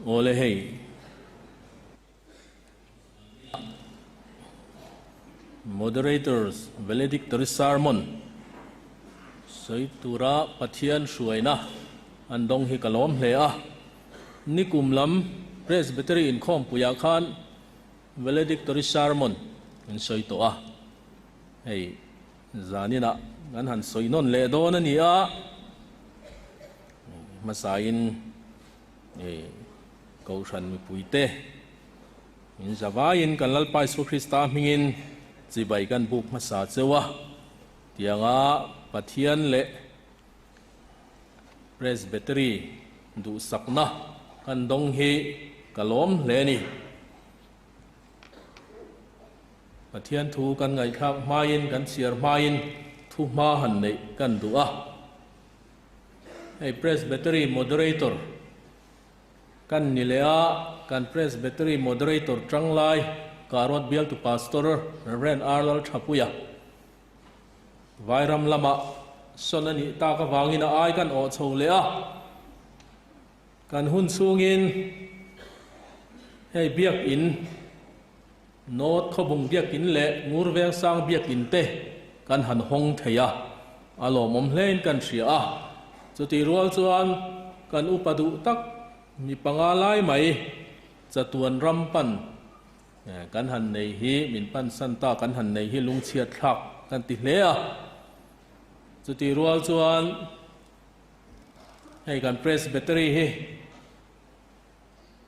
Awle hei. Moderators Valedictory Sermon sawi tura Pathian hruaina an dawng hi ka lawm hle a. Nikum lam Presbytery inkhawmpuiah khan Valedictory Sermon an sawi tawh a. Hei zaninah kan han sawi nawn leh dawn a ni a, hmasain Kohhran mipuite min zavaiin kan Lalpa Isua Krista hmingin chibai kan buk hmasa cheu a, tianga Pathian leh Presbytery duhsakna kan dawng hi ka lawm hle a ni. Pathian thu kan ngaihthlak hmain kan chhiar hmain thu hma han neih kan duh a. Hei Presbytery Moderator kan ni leh a, kan Presbytery Moderator tanglai Karuat bialtu Pastor Rev. R. Lalthapuia Vairam lamah sawn a nih tak avangin a ai kan awh chho leh a. Kan hun chhungin hei Biakin, North Khawbung Biakin leh Ngurvengsang Biakin te kan han hawng thei a, a lawmawm hlein kan hria a. Chutih rual chuan kan upa duh tak mi panga lai mai chatuan ram pan kan han nei hi, min pansan ta kan han nei hi lungchhiat thlak kan ti hle a. Chutih rual chuan Hei kan Presbytery hi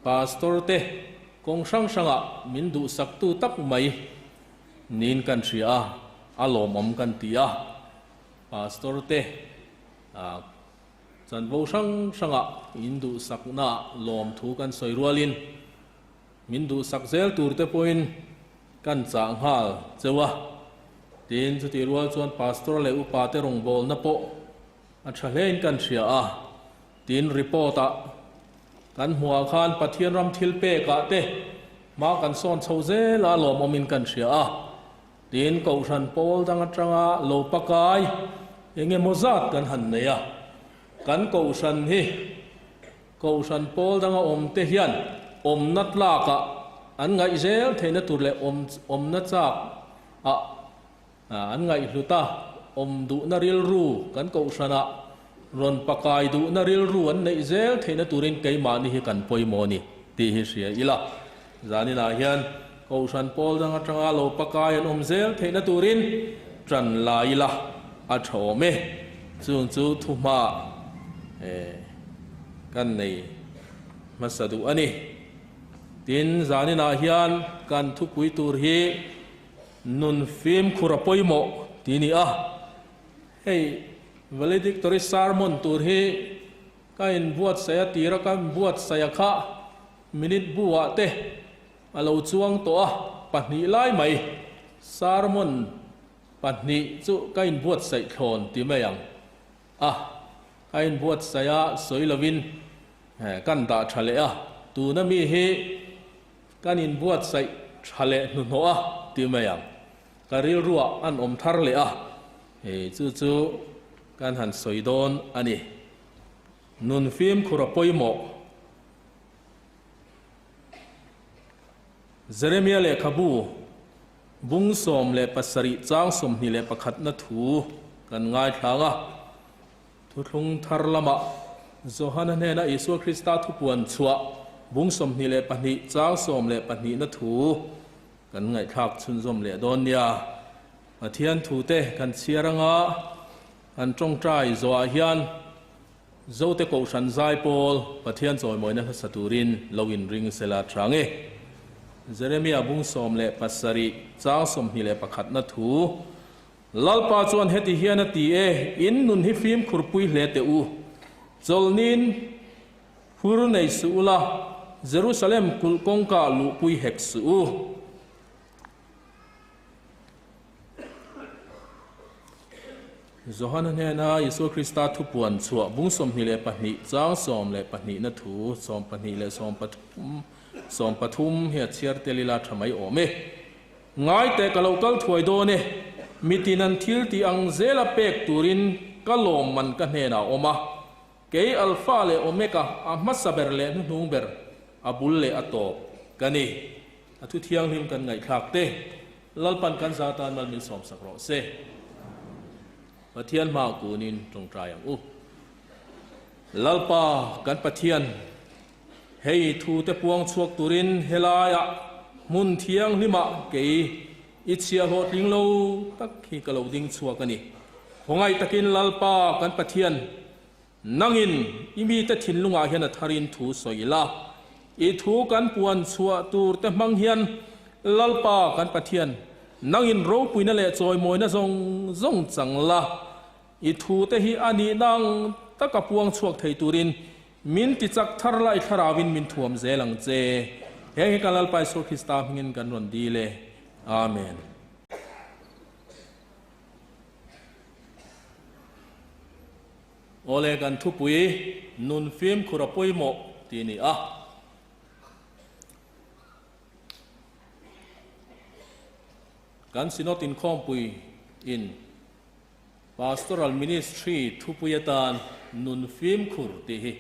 Pastor te kawng hrang hrangah min duhsaktu tak mai niin kan hria a, a lawmawm kan ti a. Pastor te chanvo hrang hrangah in duhsaknaah lawmthu kan sawi rualin min duhsak zel tur te pawhin kan chah nghal cheu a. Tin, chutih rual chuan Pastor leh upa te rawngbawlna pawh A tha hlein kan hria a, tin report ah kan hmuh ah khan Pathian ram thil pek ah te hma kan sawn chho zel a lawmawm in kan hria a, tin Kohhran pawl dang atanga lo pakai eng emaw zat kan han nei a, kan Kohhran hi Kohhran pawl danga awm te hian awmna tlak ah an ngaih zel theihna tur leh awm awmna chak ah An ngaihhlut a, awm duhna rilru kan kohhranah rawn pakai duhna rilru an neih zel theihna turin keimahni hi kan pawimawh a ni tih hi hria ila. Zaninah hian kohhran pawl dang atanga lo pakai an awm zel theihna turin tan la ila a tha awm e. Chung chu thuhma kan nei hmasa duh a ni. Tin, zaninah hian kan thupui tur hi Nun fimkhur a pawimawh ti ni a, hei valedictory sermon tur hi ka inbuatsaih a tira ka inbuatsaih a kha minute bu ah te a lo chuang tawh a, pahnih lai mai sermon pahnih chu ka inbuatsaih thlawn ti mai ang a, ka inbuatsaih a sawi lovin kan dah tha leh a, tuna mi hi Kan inbuatsaih tha leh hnuhnawh a ti mai ang. Ka rilruah an awm thar leh a, hei chu chu kan han sawi dawn a ni. Nun fimkhur a pawimawh. Jeremia lehkhabu bung 17 chang 21 na thu kan ngaithlang a. Thuthlung thar lamah Johana hnena Isua Krista thupuan chhuah bung 22 chang 14 na thu kan ngaihthlak chhunzawm leh dawn nia. Pathian thute kan chhiar anga kan tawngtai zawhah hian Zote Kohhran Zaipawl Pathian chawimawina hlasa turin lo inring sela tha nge. Jeremia bung 17 chang 21 na thu Lalpa chuan heti hian a ti e, In nun hi fimkhur pui hle teh u. Chawlhnin hur nei suh ula, Jerusalem kulh kawngka luhpui hek suh u. Johana hnena Isua Krista thupuan chhuah bung 22 chang 12 na thu 12 leh 13 13 hi a chhiar tel ila tha mai awm e. Ngai teh ka lo kal thuai dawn e, mitin an thil tih ang zela pek turin ka lawmman ka hnenah a awm a, kei Alpha leh Omega, a hmasa ber leh hnuhnung ber A bul leh a tawp ka ni. A thu thianghlim kan ngaihthlak te Lalpan kan za tan mal min sawmsak rawh se. Pathian hma kunin tawngtai ang u. Lalpa kan Pathian, hei thu te puang chhuak turin helaiah hmun thianghlimah kei i chhia hlawhtling lo tak hi ka lo ding chhuak a ni. Khawngaih takin Lalpa kan Pathian, Nangin i mite thinlungah hian a tharin thu sawi la, i thu kan puan chhuah tur te hmang hian Lalpa kan Pathian, nangin ropuina leh chawimawina zawng zawng chang la, i thu te hi a nih nang taka puang chhuak thei turin min ti chak thar la, i thlarauin min thuam zel ang che. Heng hi kan Lalpa Isua Krista hmingin kan rawn dil e. Amen. Awle kan thupui nun fimkhur a pawimawh tih a ni a. Kan Synod inkhawmpui in Pastoral Ministry thupui atan nun fimkhur tih hi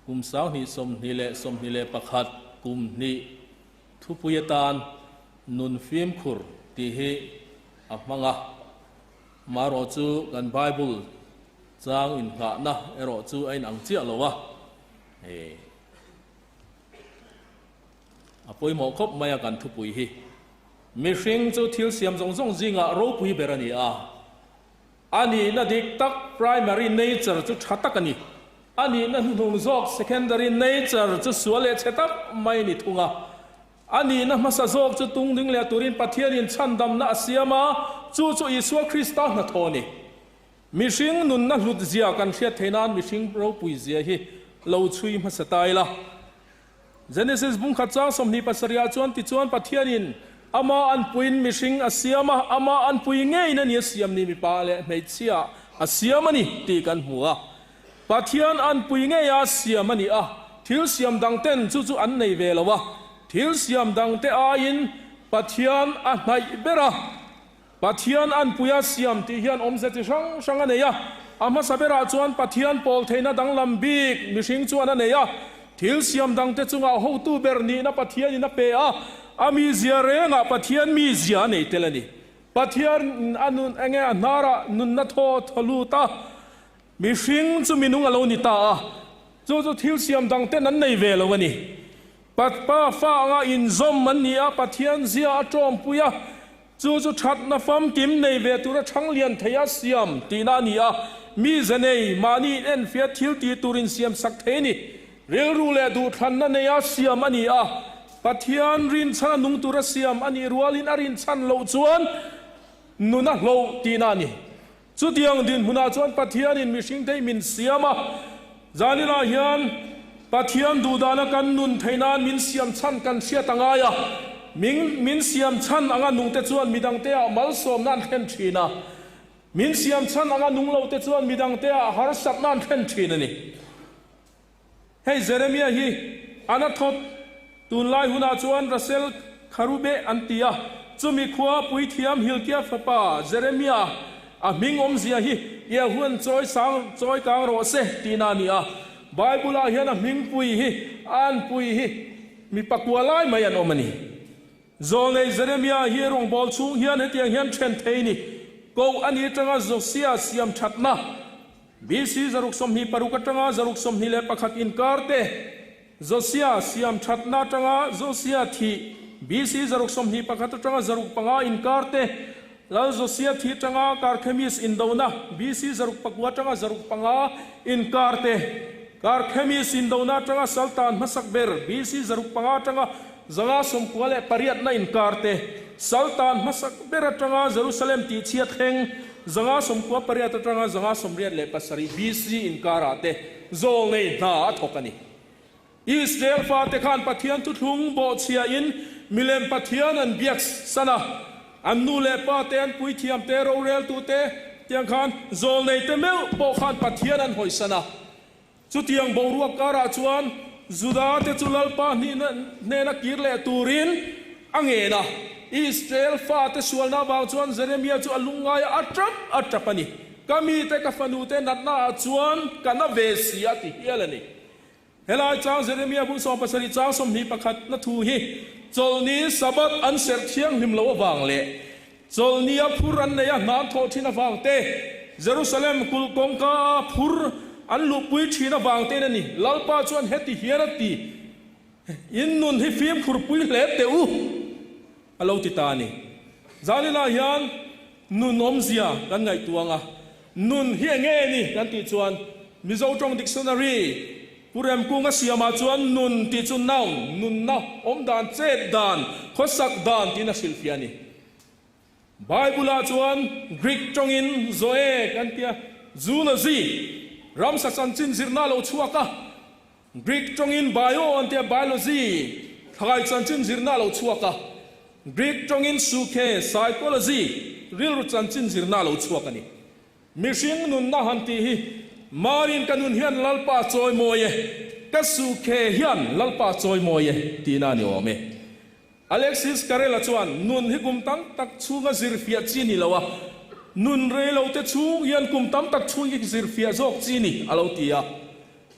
kum 2021 kum hnih thupui atan nun fimkhur tih hi a hmang a. Marawh chu kan Bible chang inngahna erawh chu a inang chiah lo a, hei a pawimawh khawp mai a kan thupui hi. Mihring chu thil siam zawng zawng zingah ropui ber a ni a, a nihna dik tak primary nature chu tha tak a ni. A nihna hnuhnung zawk secondary nature chu sual leh chhe tak mai a ni thung a. A nihna hmasa zawk chu tung ding leh turin Pathianin chhandamna a siam a, chu chu Isua Krista hnathawh a ni. Mihring nunna hlut zia kan hriat theih nan mihring ropui zia hi lo chhui hmasa ta ila. Genesis bungkhat chang 27 ah chuan tichuan Pathianin ama anpuiin mihring a siam a, ama anpui ngeiin a ni a siam ni mipa leh hmeichhia a siam a ni tih kan hmu a. Pathian anpui ngeia siam a ni a, thil siam dangten chu chu an nei ve lo a, thil siam dangte aiin Pathian a hnaih ber a. Pathian anpuia siam tih hian awmze chi hrang hrang a nei a, a hmasa berah chuan Pathian pawl theihna danglam bik mihring chuan a nei a, thil siam dangte chungah hotu ber nihna Pathianin a pe a, a mizia rengah Pathian mizia a nei tel a ni. Pathian a nun enge a hnarah nunna thaw thaw lut a. Mihring chu minung a lo ni ta a, chu chu thil siam dang ten an nei ve lo a ni. Pa fa anga inzawm an ni a, Pathian zia a tawmpui a, chu chu thatna famkim nei ve tura chhang lian thei a siam tihna a ni a, mi ze nei, mahni inenfiah thil tih tur insiam sak thei a ni. Rilru leh duhthlanna neia siam a ni a, Pathian rinchhan a nung tura siam a nih rualin a rinchhan loh chuan nun a hloh tihna a ni. Chutiang dinhmunah chuan Pathianin mihringte min siam a, zaninah hian Pathian duhdana kan nun theih nan min siam chhan kan hriat a ngai a, min min siam chhan anga nungte chuan midangteah malsawmna an thlen thin a, min siam chhan anga nung lote chuan midangteah harsatna an thlen thin a ni. Hei Jeremia hi Anathot, tunlai hunah chuan Rasel Kharubeh an ti a, chumi khua puithiam Hilkia fapa Jeremia a hming awmzia hi Yehuan chawi sang chawi kang rawh se tihna a ni a. Bible-ah hian a hmingpui hi a anpui hi mi pakua lai mai an awm a ni. Zawlnei Jeremia hi rawngbâwl chhung hian hetiang hian then thei ni koh a ni atanga Josia siam thatna BC 26 atanga 21 inkar te, Josia siam thatna atanga Josia thih BC 21 atanga 5 inkar te, Lal Josia thi atanga Karkhemis indona BC 9 atanga 5 inkar te, Karkhemis indona atanga Saltan hmasak ber BC 5 atanga 598 na inkar te, Saltan hmasak ber atanga Jerusalem tihchhia thleng 598 atanga 587 BC inkarah te zawlnei hna a thawk a ni. Israel fate khan Pathian thuthlung bawhchhiain milem Pathian an biak san a, an nu leh pa te, an puithiam te, roreltu te tiang khan zawlnei te meuh pawh khan Pathian an hawisan a. Chutiang boruak karah chuan Juda te chu Lalpa hnena kir leh turin a ngen a. Israel fate sualna avang chuan Jeremia chu a lungngai a, a tap a tap a ni. Ka mite, ka fanute natnaah chuan ka na ve si a ti hial a ni. Helai chang Jeremia bung 70 chang 21 na thu hi Chawlhni, Sabbath, an serh thianghlim loh avang leh Chawlhnia phur an nei a hna thawh thin avang te, Jerusalem kulh kawngka a phur an luhpui thin avang tein a ni. Lalpa chuan heti hian a ti, In nun hi fimkhur pui hle teh u, a lo ti ta a ni. Zaninah hian nun awmzia kan ngaihtuang a, nun hi enge ni kan tih chuan Mizo tawng dictionary Pu Remkunga siamah chuan nun tih chu noun, nunna, awmdan, chet dan, khawsak dan tiin a hrilhfiah a ni. Bible-ah chuan Greek tawngin Zoe kan tia, zoology, ramsa chanchin zirna a lo chhuak a, Greek tawngin bio an tia, biology, thlai chanchin zirna a lo chhuak a, Greek tawngin psyche, psychology, rilru chanchin zirna a lo chhuak a ni. Mihring nunna han tih hi Marin ka nun hian Lalpa chawimawi e, ka psyche hian Lalpa chawimawi e tihna a ni awm e. Alexis Carrel-a chuan, Nun hi kum tam tak chhunga zirfiah chi ni lo a, nun rei lo te chhung hian kum tam tak chhung hi zirfiah zawk chi ni, a lo ti a.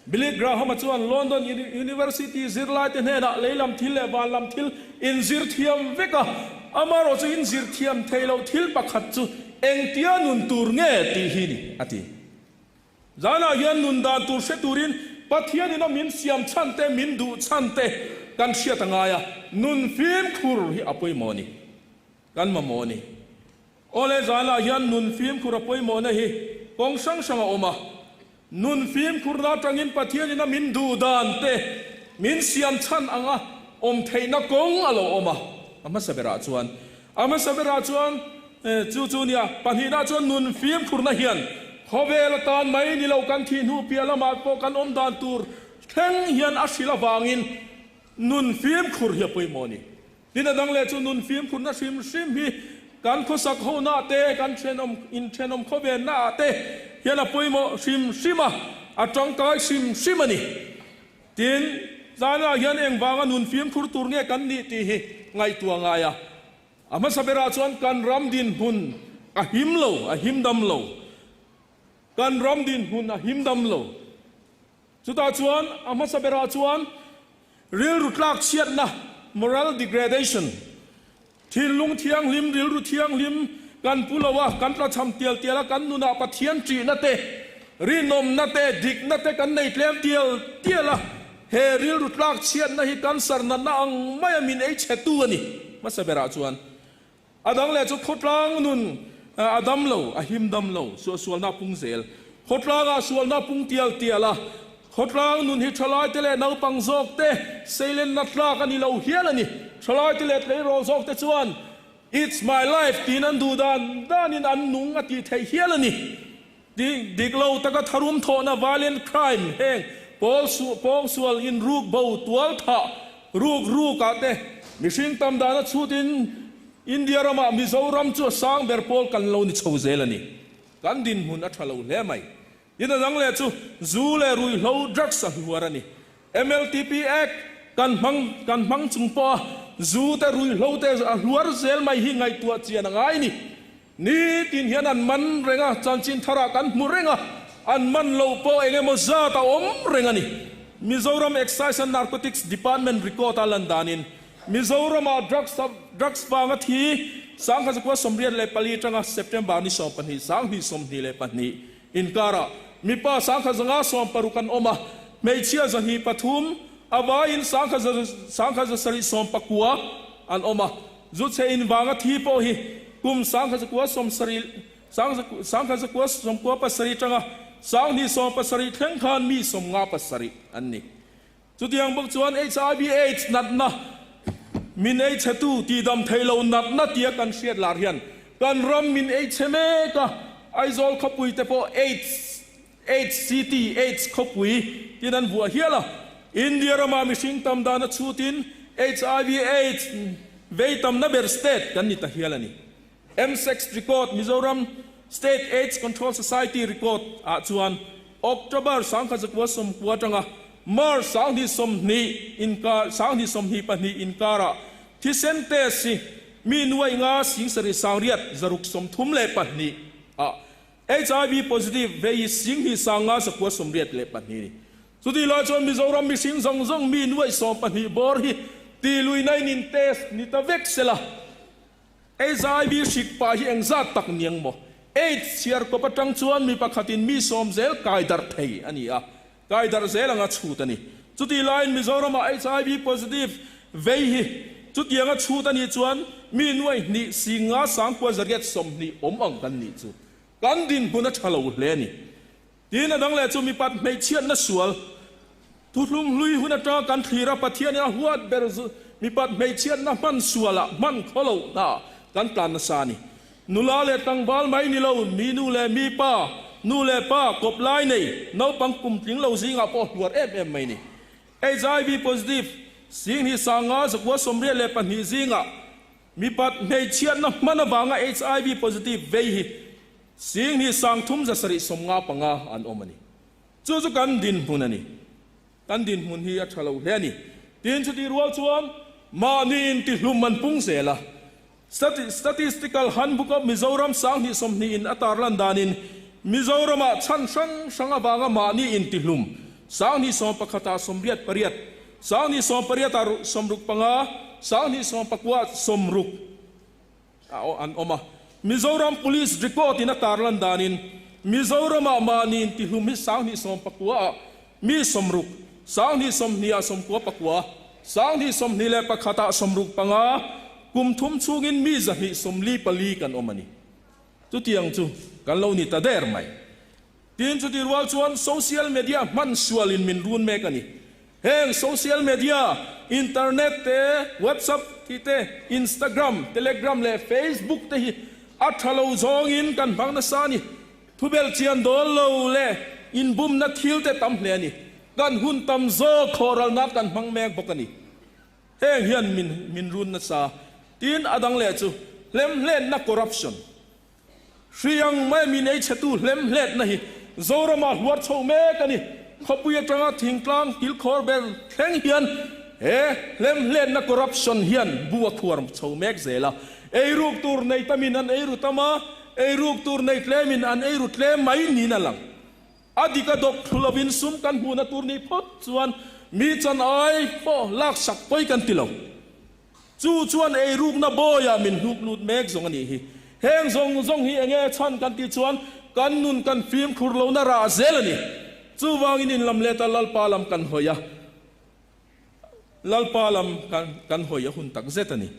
Billy Graham-a chuan London University zirlaite hnenah lei lam thil leh van lam thil inzir thiam vek a, amaherawh chu inzir thiam thei lo thil pakhat chu engtia nun tur nge tih hi ni, a ti. Zanah hian nun dan tur hre turin Pathianin a min siam chhan te, min duh chhan te kan hriat a ngai a, nun fimkhur hi a pawimawh a ni, kan mamawh a ni. Awle, zanah hian nun fimkhur a pawimawhna hi kawng hrang hrang a awm a, nun fimkhurna atangin Pathianin a min duh dan te, min siam chhan anga awm theihna kawng a lo awm a, a hmasa berah chuan A hmasa berah chuan chu chu nia, pahnihna chuan nun fimkhurna hian khawvel atan mai ni lo kan thih hnu piah lamah pawh kan awm dan tur thleng hian a hrilh avangin nun fimkhur hi a pawimawh a ni. Tin a dang leh chu nun fimkhurna hrim hrim hi kan khawsak honaah te, kan thenawm inthenawm khawvennaah te hian a pawimawh hrim hrim a, a tangkai hrim hrim a ni. Tin, zanah hian engvanga nun fimkhur tur nge kan nih tih hi ngaihtuah ngai a. A hmasa berah chuan kan ram dinhmun a him lo, a him dam lo. Kan ram dinhmun a him dam lo. Chutah chuan a hmasa berah chuan rilru tlak chhiatna, moral degradation, thinlung thianghlim, rilru thianghlim kan pu lo a, kan tlachham tial tial a, kan nunah Pathian ṭihna te, rinawmna te, dikna te kan nei tlem tial tial a, he rilru tlak chhiatna hi cancer natna ang maia min ei chhetu a ni. Hmasa berah chuan a dang leh chu khawtlang nun a dam lo, a him dam lo, suahsualna a pung zel. Khawtlangah sualna a pung tial tial a, Khawtlang nun hi thalaite leh naupang zawkte seilenna tlak a ni lo hial a ni. Thalaite leh tleirawl zawkte chuan It's my life tiin an duh dan danin an nung a tih theih hial a ni. Dik lo taka tharum thawhna violent crime heng pawl pawngsual inruk bo tual thah ruk rukah te mihring tam dana chhutin India ramah Mizoram chu a sang ber pawl kan lo ni chho zel a ni. Kan dinhmun a tha lo hle mai. Tin a dang leh chu zu leh ruihhlo, drugs, a hluar a ni. MLTP Act kan hmang kan hmang chung pawh a zu te ruihhlo te a hluar zel mai hi ngaihtuah chian a ngai ni. Nitin hian an man reng a, chanchin tharah kan hmu reng a, an man loh pawh eng emaw zat a awm reng a ni. Mizoram Excise and Narcotics Department record a lan danin Mizoramah drugs drugs vanga thi 1984 atanga September ni 12 2022 Inkarah mipa 1560 an awm a, hmeichhia 203, a vaiin 1799 an awm a. Zu chhe in vanga thi pawh hi kum 1997 atanga 2017 thleng khan mi 57 an ni. Chutiang bawk chuan HIV AIDS natna, min ei chhetu tihdam thei lo natna tia kan hriat lar hian kan ram min ei chhe mek a, Aizawl khawpui te pawh AIDS, AIDS City, AIDS khawpui tiin an vuah hial a. India ramah mihring tam dana chhutin HIV AIDS vei tamna ber state kan ni ta hial a ni. MSEX record, Mizoram State AIDS Control Society record, ah chuan October 1990 atanga March 2020 inkar 2022 inkarah thisen test hi mi nuai nga singsarih sangriat zaruk 32 ah HIV positive vei hi 2,582 ni. Chutih lai chuan Mizoram mihring zawng zawng mi nuaih 12 bawr hi ti lui na in in test ni ta vek sela. HIV hrik pah hi engzat tak niang maw? Aids chhiar kawp atang chuan mi pakhatin mi sawm zel kai darh thei a ni a, kai darh zel anga chhut a ni. Chutih laiin Mizoramah HIV positive vei hi chutianga chhut a nih chuan mi nuaih hnih singa sangkua zariat 20 awm ang kan nih chu kan dinhmun a tha lo hle a ni. Tin, a dang leh chu mipat hmeichhiatna sual, thuthlung hlui hun atanga kan thlir a, Pathianin a huat ber zu mipat hmeichhiatna hman sualah hman khaw loh hna kan tlan nasa a ni. Nula leh tlangval mai ni lo, mi nu leh mi pa, nu leh pa, kawp lai nei, naupang kum tling lo zingah pawh hluar em em mai ni. HIV positive, Singhi sanga 982 zingah mipat hmeichhiatna hman avanga HIV positive vei hi Sing hi 3755 an awm a ni. Chu chu kan dinhmun a ni. Kan dinhmun hi a tha lo hle a ni. Tin, chutih rual chuan mahni intihlum an pung zel a. Statistical Handbook of Mizoram 2020 in a tarlan danin Mizoramah chhan hrang hrang avanga mahni intihlum 2011 ah 88, 2018 ah 65, 2019 ah 60 A an awm a. Mizoram Police record in a tarlan danin Mizoramah mahni intihlum hi 2019 ah mi 60, 2020 ah 99, 2021 ah 65, kum thum chhungin mi 244 kan awm a ni. Chutiang chu kan lo ni ta der mai. Tin, chutih rual chuan social media hman sualin min run mek a ni. Heng social media, internet te, WhatsApp tih te, Instagram, Telegram leh Facebook te hi a tha lo zawngin kan hmang nasa a ni. Thubelh chian dawl lo leh inbumna thil te tam hle a ni. Kan hun tam zawk khawhralna kan hmang mek bawk a ni. Heng hian min min run nasa. Tin, a dang leh chu hlemhletna corruption. Hri ang mai min ei chhetu hlemhletna hi Zoramah hluar chho mek a ni. Khawpui atanga thingtlang kilkhawr ber thleng hian he hlemhletna corruption hian bu a khuar chho mek zel a. Eiruk tur nei tamin an eiru tam a, eiruk tur nei tlemin an eiru tlem mai niin a lang. A dik a dawk thlu lovin sum kan hmuhna tur nih phawt chuan mi chan ai pawh laksak pawi kan ti lo. Chu chuan eirukna bawiah min hnuk lut mek zawng a nih hi. Heng zawng zawng hi enge chhan kan tih chuan kan nun kan fimkhur lohna rah zel a ni. Chuvangin inlam leta Lalpa lam kan hawi a, Lalpa lam kan hawi a hun tak zet a ni.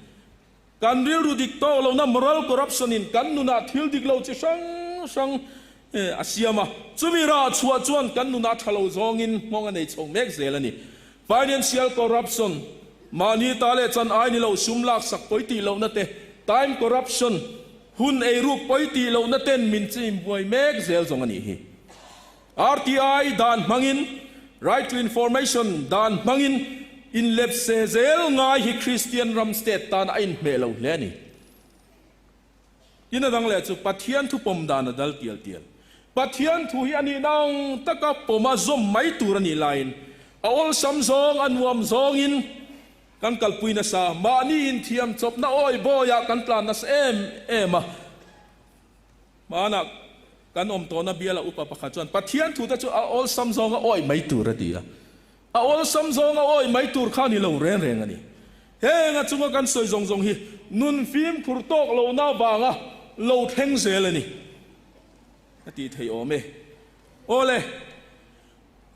Kan rilru dik tawk lohna moral corruption in kan nunah thil dik lo chi hrang hrang a siam a, chumi rah chhuah chuan kan nunah tha lo zawngin nghawng a nei chho mek zel a ni. Financial corruption, mahni ta leh chan ai ni lo sum lak sak pawi tih lohna te, time corruption, hun ei ruk pawi tih lohna ten min chim buai mek zel zawng a nih hi. RTI dan hmangin, Right to Information dan hmangin inlep se zel ngai hi Kristian ram state tan a inhmeh lo hle a ni. Tin a dang leh chu Pathian thu pawm dan a dal tial tial. Pathian thu hi a nih nang taka pawm a zawm mai tur a nih laiin a awlsam zawng a nuam zawngin kan kalpui nasa. Mahni inthiam chawpna awi bawiah kan tlan nasa em em a. Hmanah kan awm tawhna biala upa pakhat chuan Pathian thu te chu a awlsam zawng a awi mai tur a ti a. A awlsam zawng a awi mai tur kha ni lo reng reng a ni. Heng a chunga kan sawi zawng zawng hi nun fimkhur tawk lohna avanga lo thleng zel a ni. A tih theih awm e. Awle,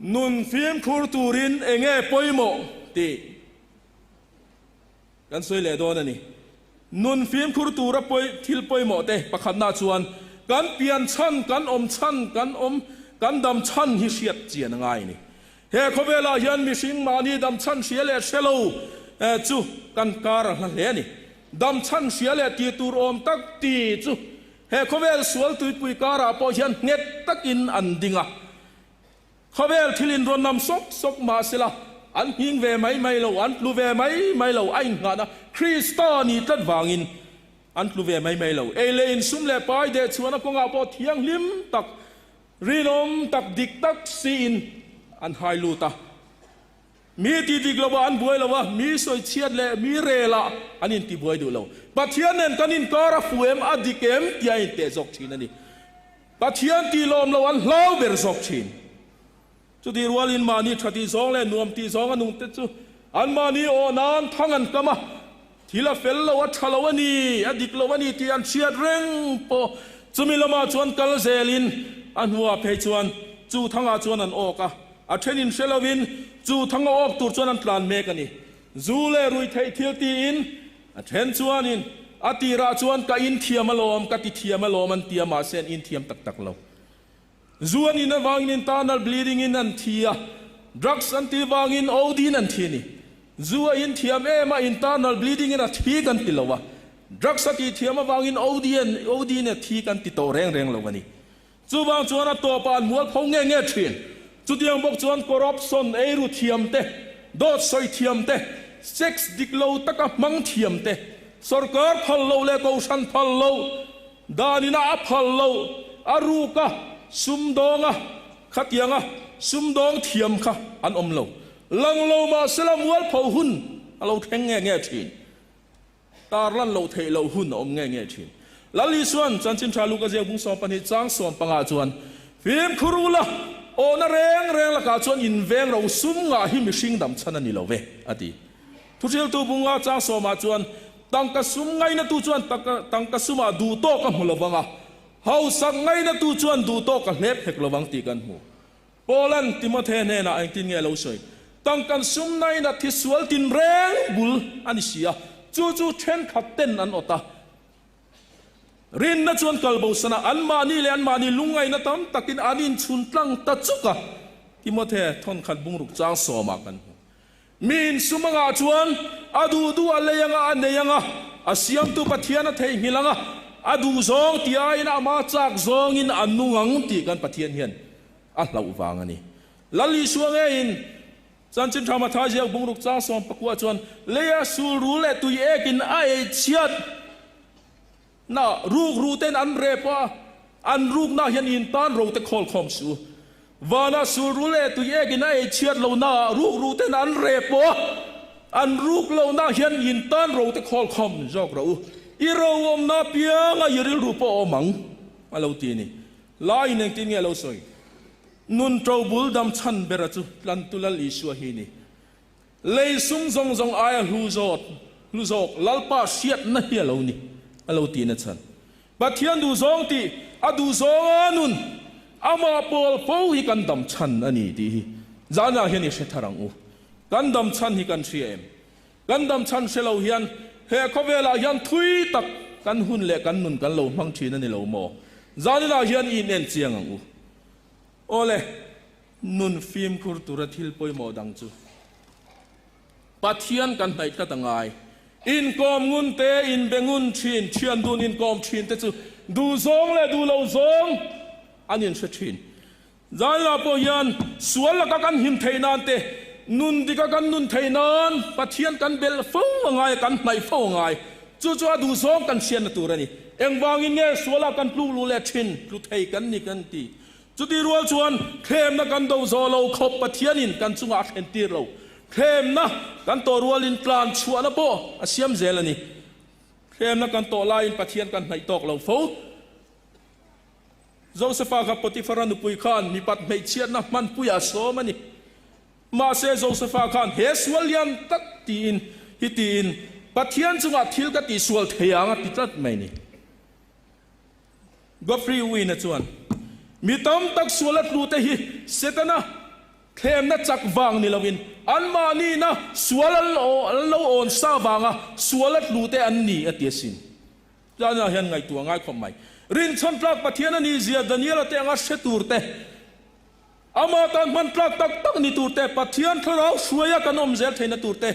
nun fimkhur turin enge pawimawh tih kan sawi leh dawn a ni. Nun fimkhur tura pawi thil pawimawh te pakhatna chuan kan pian chhan, kan awm chhan, kan awm, kan dam chhan hi hriat chian a ngai a ni. He khawvelah hian mihring mahni dam chhan hria leh hre lo chu kan kar a hla hle a ni. Dam chhan hria leh ti tur awm tak ti chu he khawvel sual tuipui karah pawh hian nghet takin an ding a. Khawvel thil in rawn nam sawk sawk mah sela, an nghing ve mai mai lo, an tlu ve mai mai lo, a inngahna Krista ni tlat vangin an tlu ve mai mai lo. Ei leh insum leh pai deh chhuahna kawngah pawh thianghlim tak, rinawm tak, dik tak siin an hai lut a. Mi ti dik lo ah an buai lo a, mi sawi chhiat leh mi rel ah an inti buai duh lo. Pathian nen kan inkar a fu em, a dik em tih a inteh zawk thin a ni. Pathian tih lawm lo an hlau ber zawk thin. Chutih rualin mahni tha tih zawng leh nuam tih zawng a nung te chu anmahni aw nan thang an kam a, thil a fel lo, a tha lo a ni, a dik lo a ni tih an hriat reng pawh chumi lamah chuan kal zelin a hnuah phei chuan chu thangah chuan an awk a, a thenin hre lovin chu thanga awk tur chuan an tlan mek a ni. Zu leh ruihtheih thil tiin a then chuanin a tirah chuan ka inthiam alawm, ka tithiam alawm an ti a, mahse an inthiam tak tak lo. Zu an in avangin internal bleeding in an thi a, drugs an tih vangin OD in an thi a ni. Zu a in thiam em a, internal bleeding in a thi kan ti lo a, drugs a tih thiam avangin OD an OD in a thi kan ti tawh reng reng lo a ni. Chuvang chuan a tawpah an mual pho nge nge thin. Chutiang bawk chuan corruption, eiru thiam te, dawt sawi thiam te, sex dik lo taka hmang thiam te, sorkar phal loh leh kohhran phal loh, Danina a phal lo, a ruk a, sumdawng a, khatiang a sumdawng thiam kha an awm lo. Lang lo mahsela mualpho hun a lo thleng nge nge thin. Tarlan loh theih loh hun a awm nge nge thin. Lal Isuan Chanchin Tha Luka ziak bung 12 chang 15 chuan, Fimkhur ula, awhna reng reng lakah chuan inveng ro sum ngah hi mihring dam chhan a ni lo ve, a ti. Thuhriltu bunga chang sawmah chuan, Tangka sum ngainatu chuan tangka sumah duh tawk a hmu lo vang a, hausak ngainatu chuan duh tawk a hlep hek lo vang tih kan hmu. Paulan Timothe hnenah engtin nge a lo sawi? Tangkan sum nain a thisual tinreng bul a ni si a, chu chu thenkhat ten an awt a. Rinna chuan kalbosan a, anmahni leh anmahni lungngaihna tam takin an inchhun tlang ta chuk a, Timothe thawnkhat bungruk chang sawmah kan hmu. Mi insum angah chuan a duh duh a lei anga a nei anga, a siamtu Pathian a theihnghilh anga, a duh zawng tih aiin ama chak zawngin a nung ang tih kan Pathian hian a hlauh vang a ni. Lal Isua ngeiin Chanchin Tha Mathai ziak bungruk chang 19 chuan leia sul rul leh tui ekin a ei chhiat Na ruk ru ten an rep a, an rukna hian in tan ro te khawl khawm su. Vana sul ru leh tui ek in a ei chhiat lo na ruk ru ten an rep a, an ruk lo na hian in tan ro te khawl khawm zawk rawh u. I ro awmna pianga i rilru pawh awm ang, a lo ti a ni. Lai in engtin nge a lo sawi? Nun to bul dam chhan bera chu Tlantu Lal Isua hi ni. Lei sum zawng zawng aia hlu zawt, hlu zawk Lalpa hriatna hi a lo ni, a lo tihna chhan. Pathian duhzawng tih, a duhzawnga nun, amah pawl fo hi kan dam chhan a ni tih hi zanah hian i hre thar ang u. Kan dam chhan hi kan hria em? Kan dam chhan hre lo hian he khawvelah hian thui tak kan hun leh kan nun kan lo hmang thin a ni lo maw? Zaninah hian i inen chiang ang u. Awle. Nun fimkhur tura thil pawimawh dang chu Pathian kan hnaih tlat a ngai. Inkawm ngun te, inbe ngun thin, thian dun inkawm thin te chu duh zawng leh duh lo zawng an inhre thin. Zaila pawh hian sual laka kan him theih nan te, nun dika kan nun theih nan Pathian kan belh fo a ngai a, kan hnaih fo a ngai. Chu chu a duh zawng kan hriatna tur a ni. Engvangin nge suala kan tluk luh leh thin, tlu thei kan ni kan ti. Chutih rual chuan thlemna kan do zawh lo khawp Pathianin kan chungah a thlen tir lo. Thlemna kan tawh rualin tlan chhuahna pawh a siam zel a ni. Thlemna kan tawh laiin Pathian kan hnaih tawk lo fo. Josefa kha Potifara nupui khan mipat hmeichhiatna hmanpuiah a sawm a ni. Mahse Josefa khan he sual lian tak tiin hi tiin Pathian chungah thil ka tihsual thei ang a ti tlat mai ni. Godfrey Wynne chuan, Mi tam tak sual a tlute hi Setana thlemna chak vang ni loin anmahnina sual an lo awn sa vanga sual a tlute an ni a ti asin. Tlana hian ngaihtuah ngai khawp mai. Rinchhan tlak Pathian a nih zia Daniela te anga hre tur te, ama tan hman tlak tak tak ni tur te, Pathian thlarau hruaia kan awm zel theihna tur te,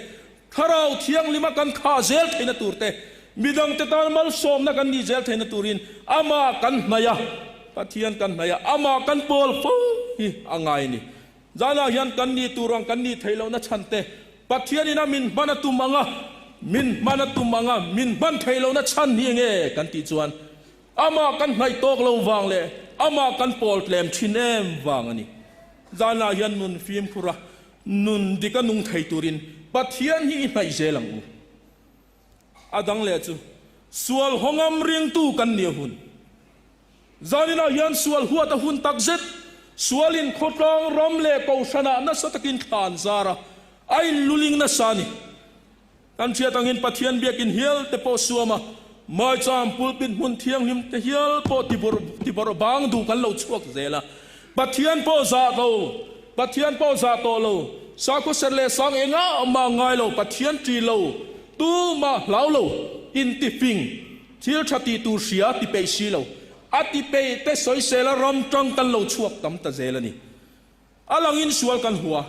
Thlarau Thianghlima kan khah zel theihna tur te, midangte tan malsawmna kan nih zel theihna turin amah kan hnaih a, Pathian kan hnaih a, amah kan pawl fo hi a ngai a ni. Zanah hian kan nih tur ang kan nih theih lohna chhan te, Pathianin a min hman a tum ang a, min hman a tum ang a, min hman theih lohna chhan hi enge kan tih chuan amah kan hnaih tawk lo vang leh amah kan pawl tlem thin em vang a ni. Zanah hian nun fimkhur a, Nun dik a nung thei turin Pathian hi i hnaih zel ang u. A dang leh chu, sual hawngam ringtu kan nih a hun. Zaninah hian sual huat a hun tak zet. Sualin khawtlang ram leh kohhranah nasa takin thla an zar a, a inluling nasa a ni. Kan hriat angin Pathian biakin hial te pawh suam a, maicham pulpit hmun thianghlim te hial pawh tibawrh bang duh kan lo chhuak zel a. Pathian pawh zah lo, Pathian pawh zah tawh lo, sakhaw ser leh sang engah mah ngai lo, Pathian ṭi lo, tumah hlau lo, intifing, thil ṭha tih tur hria ti peih si lo, a ti peih te sawisela ram ṭang kan lo chhuak tam ta zel a ni. A langin sual kan hua,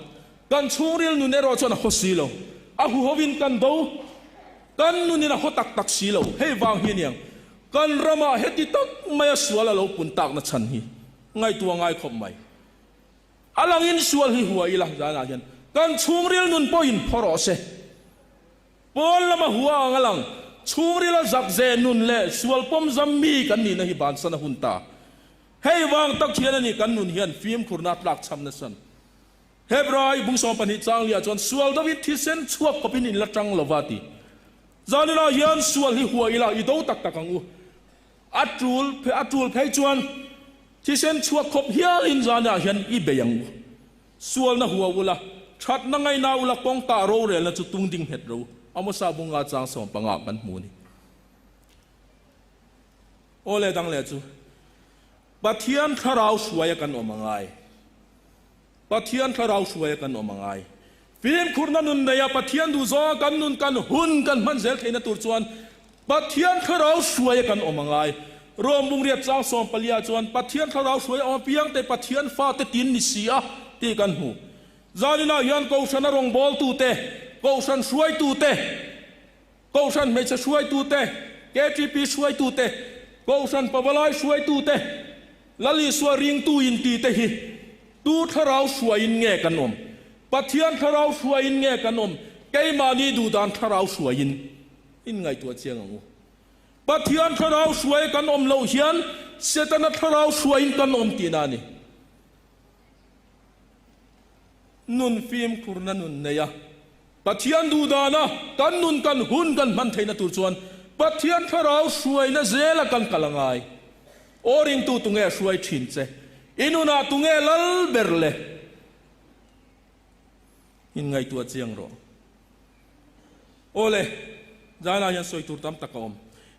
kan chhungril nun erawh chuan a haw si lo. A huhovin kan do, kan nunin a haw tak tak si lo. Hei vang hi aniang, kan ramah heti tak maia sual a lo pun takna chhan hi ngaihtuah ngai khawp mai. A langin sual hi hua ila zanah hian kan chhungril nun pawhin phaw rawh se. Pawn lama hua ang a lang, chhungrila zakze nun leh sual pawmzam mi kan nihna hi bansan a hun ta. Hei vang tak hian a ni kan nun hian fimkhurna a tlak chham nasan. Hebrai bung 12 chang liah chuan sual deuhin thisen chhuak khawpin in la tang lo va ti. Zaninah hian sual hi hua ila i do tak tak ang u. A tul a tul phei chuan thisen chhuak khawp hialin zanah hian i bei ang u. Sualna hua ula, thatna ngaina ula kawngka rorelna chu tung ding nghet ro. Amosa bunga chang 15 kan hmu a ni. Aw le dang leh chu Pathian thlarau hruaia kan awm a ngai. Pathian thlarau hruaia kan awm a ngai. Fimkhurna nun neia Pathian duh zawnga kan nun kan hun kan hman zel theihna tur chuan Pathian thlarau hruaia kan awm a ngai. Rom bungriat chang 14 chuan Pathian thlarau hruaia awm apiang te Pathian fate tin ni si a tih kan hmu. Zaninah hian Kohhrana rawngbawltute, Kohhran hruaitute, Kohhran hmeichhe hruaitute, KTP hruaitute, Kohhran pavalai hruaitute, Lal Isua ringtu intite hi tu thlarau hruaiin nge kan awm? Pathian thlarau hruaiin nge kan awm? Keimahni duhdan thlarau hruaiin in ngaihtuah chiang ang u. Pathian thlarau hruai kan awm loh hian Setana thlarau hruaiin kan awm tihna a ni. Nun fimkhurna nun nei a, Pathian duhdana kan nun kan hun kan hman theihna tur chuan Pathian thlarau hruaina zela kan kal a ngai. Aw ringtu tunge a hruai thin che? I nunah tunge lal ber le? Inngaihtuah chiang rawh. Aw le, zainah hian sawi tur tam tak a awm.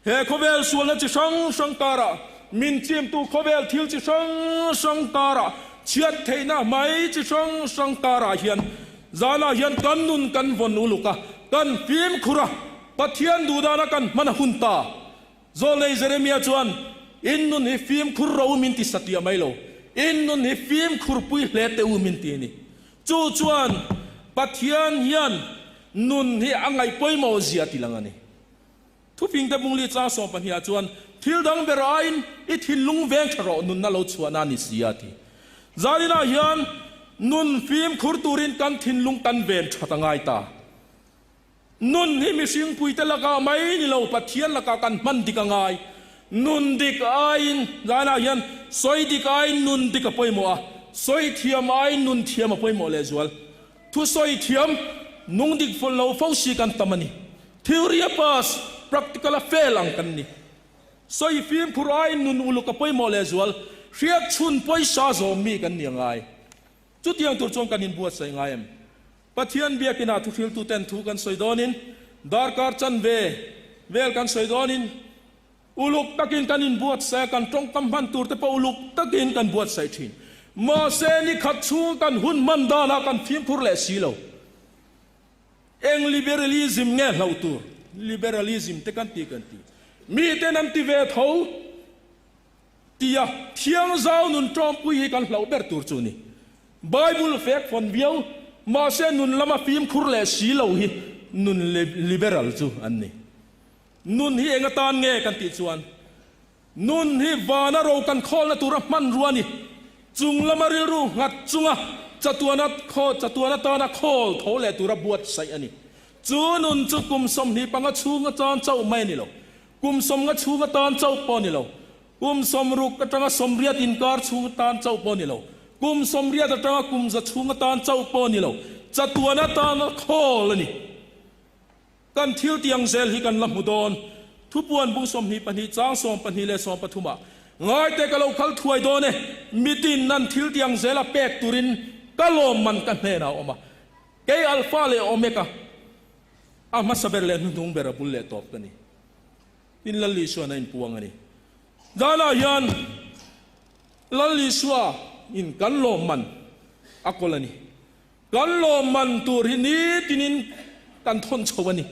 He khawvel sualna chi hrang hrang karah, min chimtu khawvel thil chi hrang hrang karah, chhiat theihna mai chi hrang hrang karah hian zanah hian kan nun kan vawn uluk a, kan fimkhur a, Pathian duhdana kan hman a hun ta. Zawlnei Jeremia chuan, In nun hi fimkhur ro min ti satliah mai lo, in nun hi fimkhur pui hle teh u min ti a ni. Chu chuan Pathian hian nun hi a ngaih pawimawh zia ti lang a ni. Thufingte bungli chang 12 ah chuan, Thil dang ber aiin i thinlung veng tha rawh nunna lo chhuahna a ni si a ti. Zaninah hian nun fimkhur turin kan thinlung kan ven that a ngai ta. Nun hi mihring puite lakah mai ni lo, Pathian lakah kan hman dik a ngai. Nun dik aiin, zainah hian sawi dik aiin nun dik a pawimawh a, sawi thiam aiin nun thiam a pawimawh lehzual. Thu sawi thiam, nung dik ful lo fo si kan tam a ni. Theory a pass, practical a fail ang kan ni. Sawi fimkhur aiin nun uluk a pawimawh lehzual. Hriat chhun pawisa zawm mi kan ni a ngai. Chutiang tur chuan kan inbuatsaih ngai em? Pathian biakinah thuhriltuten thu kan sawi dawnin, darkar chanve vel kan sawi dawnin, uluk takin kan inbuatsaih a, kan tawngkam hman turte pawh uluk takin kan buatsaih thin. Mahse, ni khat chhung kan hun hman danah kan fimkhur leh si lo. Eng liberalism nge hlauh tur? Liberalism te kan ti kan ti. Miten an ti ve tho. Tia thiangzau nun tawngpui hi kan hlauh ber tur chu ni. Bible fek fawn viau, mahse nun lama fimkhur leh si lo hi nun liberal chu an ni. Nun hi eng atan nge kan tih chuan, nun hi vana ro kan khawlna tura hmanrua a ni. Chung lama rilru nghat chunga chatuana khaw chatuan atana khawl tho leh tura buatsaih a ni. Chu nun chu kum 25 chhung atan chauh mai a ni lo. Kum 50 chhung atan chauh pawh a ni lo. Kum 60 atanga 80 inkar chhung atan chauh pawh a ni lo. Kum 80 atanga kum 100 chhung atan chauh pawh a ni lo. Chatuan atana khawl a ni. Kan thil tiang zel hi kan la hmu dawn. Thupuan bung 22 chang 12 leh 13 ah. Ngaite ka lo kal thuai dawn e, mitin nan thil tiang zela pek turin ka lawmman ka hnenah a awm a. Kei Alpha leh Omega, a hmasa ber leh hnuhnung ber a bul leh tawp ka ni. Tin Lal Isua'n a inpuang a ni. Zanah hian Lal Isua in kan lawmman a kawl a ni. Kan lawmman tur hi nitinin kan thawn chho a ni.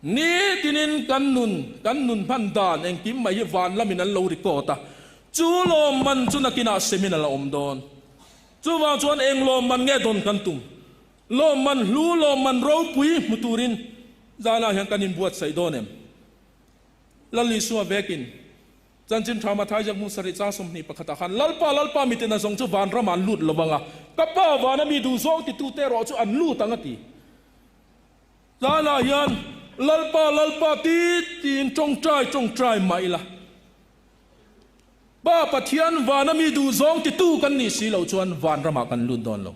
Nitinin kan nun, kan nun hman dan engkim mai hi van lamin an lo record a. Chu lawmman chu nakinah semin a la awm dawn. Chuvang chuan eng lawmman nge dawn kan tum? Lawmman hlu, lawmman ropui hmu turin zanah hian kan inbuatsaih dawn em? Lal Isua vekin Chanchin Tha Mathai ziak hmun sarih chang 21 ah khan, Lalpa, Lalpa miten a zawng chu van ramah an lut lo vang a, ka Pa vana mi duhzawng titute erawh chu an lut ang a ti. Zanah hian Lalpa, Lalpa ti tiin tawngtai tawngtai mah ila, Pa Pathian vana mi duhzawng titu kan nih si loh chuan van ramah kan lut dawn lo.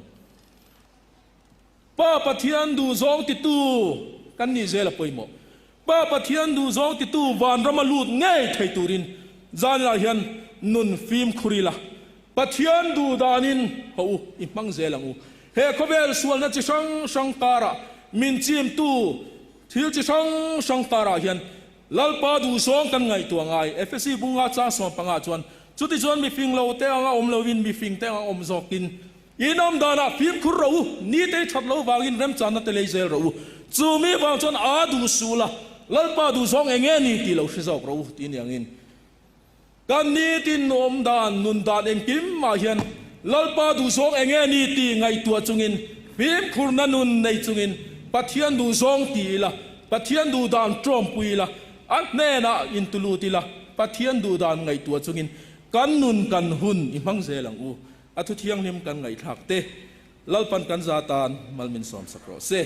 Pa Pathian duhzawng titu kan nih zel a pawimawh. Pa Pathian duhzawng titu vanrama lut ngei thei turin zanah hian nun fimkhur ila, Pathian duh danin haw u i hmang zel ang u. He khawvel sualna chi hrang hrang karah min chimtu thil chi hrang hrang karah hian Lalpa duhzawng kan ngaihtuah ngai. Efesi bunga chang 15 chuan, Chutichuan mifing lo te anga awm loin mifing te anga awm zawkin in awm danah fimkhur rawh u, nite that lo vangin remchanna te lei zel rawh u. Chu mi vang chuan a duh suh la, Lalpa duhzawng eng nge ni tih lo hre zawk rawh u tih niangin kan nitin awm dan, nun dan engkim mah hian Lalpa duhzawng eng nge ni tih ngaihtuah chungin fimkhurna nun nei chungin Pathian duhzawng ti ila, Pathian duh dan tawmpui ila, a hnenah intulut ila, Pathian duh dan ngaihtuah chungin kan nun kan hun i hmang zel ang u. A thu thianghlim kan ngaihthlak te Lalpan kan za tan mal min sawmsak rawh se.